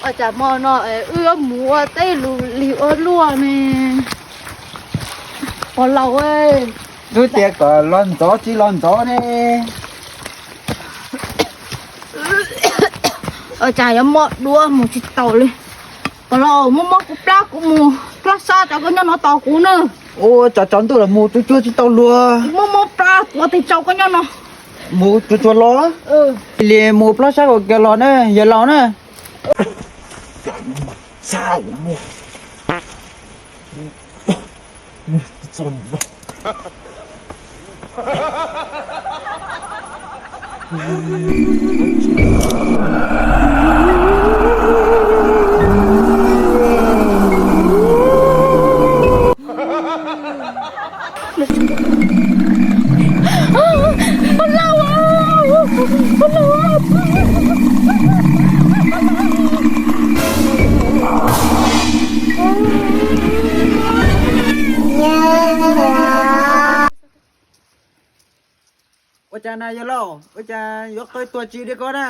Cas hmo no wb yuav mus ua teb lus lig ua luaj ne, pog laus. Twb tias kom los ntxov tsis los ntxov ne. Cas yuav mob duav mus tsis taus li. Pog laus, muab mob kuv plab, kuv mus plob sab cov koj nyob no tos kuv na. Ua cas tsaus ntuj los mus tsuag tsuag tsis tau luag. Muab mob plab tuav tes tsau koj nyob no. Mus tsuag tsuag los. Li mus plob sab kom kiag los na yawg laus na. Ua cas na yawg laus, ua cas yuav qw tuag tsis li ko na?